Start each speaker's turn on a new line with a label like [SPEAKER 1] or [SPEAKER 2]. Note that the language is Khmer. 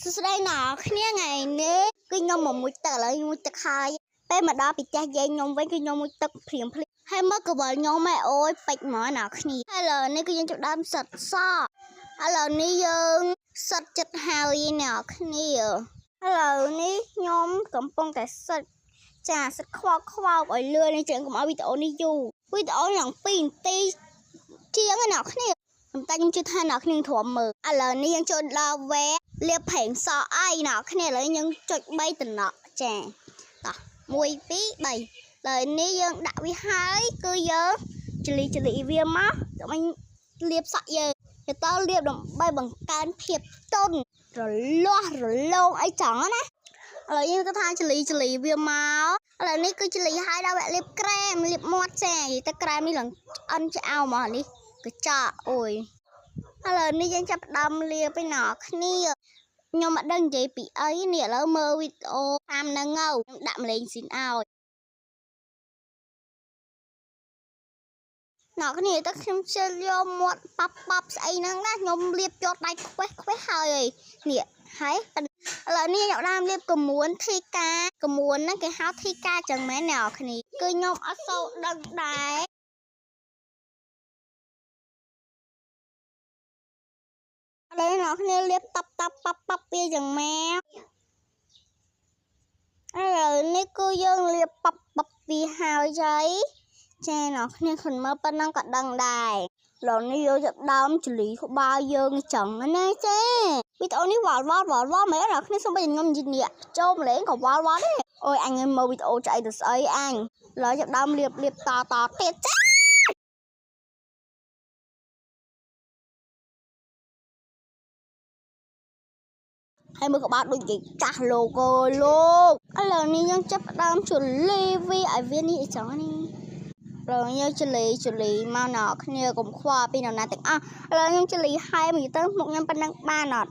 [SPEAKER 1] សួស្តីអ្នកគ្នាថ្ងៃនេះគឺខ្ញុំមកមុជទឹកឥឡូវខ្ញុំមុជទឹកហើយពេលមកដល់ពីផ្ទះយាយខ្ញុំវិញគឺខ្ញុំមុជទឹកព្រាមភ្លាមហើយមើលកវលខ្ញុំឯអូយពេចហ្មងអ្នកគ្នាហើយឥឡូវនេះគឺយើងចាប់ដើមសិតសក់ឥឡូវនេះយើងសិតចិត្តហើយអ្នកគ្នាឥឡូវនេះខ្ញុំកំពុងតែសិតចាសិតខ្វោកខ្វោកឲ្យលឿននេះចឹងកុំឲ្យវីដេអូនេះយូរវីដេអូឡើង2នាទីជាងណាអ្នកគ្នាប៉ុន្តែខ្ញុំជឿថាអ្នកគ្នាទ្រាំមើលឥឡូវនេះយើងចូលដល់វគ្គលាបប្រេងសក់អីអ្នកគ្នាឥឡូវយើងចុច3តំណក់ចាតោះ1 2 3ឥឡូវនេះយើងដាក់វាហើយគឺយើងចលីចលីវាមកដើម្បីលាបសក់យើងទៅតលាបដើម្បីបង្កើនភាពទន់រលាស់រលោងអីចឹងណាឥឡូវយើងក៏ថាចលីចលីវាមកឥឡូវនេះគឺចលីហើយដល់វគ្គលាបក្រែមលាបមាត់ចានិយាយទៅក្រែមនេះឡើងឆ្អិនឆ្អៅមកនេះកញ្ចក់អូយឥឡូវនេះយើងចាប់ផ្ដើមលាបឯណោះគ្នាខ្ញុំអត់ដឹងនិយាយពីអីនេះឥឡូវមើលវីដេអូតាមនឹងងខ្ញុំដាក់ម្លេងស៊ីនឲ្យណោះគ្នាទៅខ្ញុំជិលយកមាត់ប៉ាប់ប៉ាប់ស្អីហ្នឹងណាខ្ញុំលាបយកដៃខ្វេះខ្វេះហើយនេះហើយឥឡូវនេះខ្ញុំដើមលាបកមួនធីកាកមួនហ្នឹងគេហៅធីកាចឹងមែនអ្នកគ្នាគឺខ្ញុំអត់សូវដឹងដែរឥឡូវអ្នកគ្នាលាបតាប់តាប់ប៉ាប់ប៉ាប់វាចឹងមកឥឡូវនេះគឺយើងលាបប៉ាប់ប៉ាប់វាហើយចៃចាអ្នកគ្នាខនមើលប៉ុណ្ណឹងក៏ដឹងដែរឥឡូវនេះយកចាប់ដើមចលីក្បាលយើងចឹងណាចាវីដេអូនេះវល់វល់វល់វល់មែនអ្នកគ្នាសូម្បីខ្ញុំនិយាយនេះចូលម្លេងក៏វល់វល់ដែរអូយអញមើលវីដេអូចៃទៅស្អីអញឥឡូវចាប់ដើមលាបលាបតតទៀតចាហើយមើលក្បាលដូចគេចាស់លោកអើយលោកឥឡូវនេះយើងចាប់ផ្ដើមជលីវាឲ្យវានេះអីចឹងនេះឥឡូវយើងជលីជលីមកណោគ្នាកុំខ្វល់ពីនរណាទាំងអស់ឥឡូវខ្ញុំជលីហើយមកទៅមុខខ្ញុំប៉ុណ្ណឹងបានអត់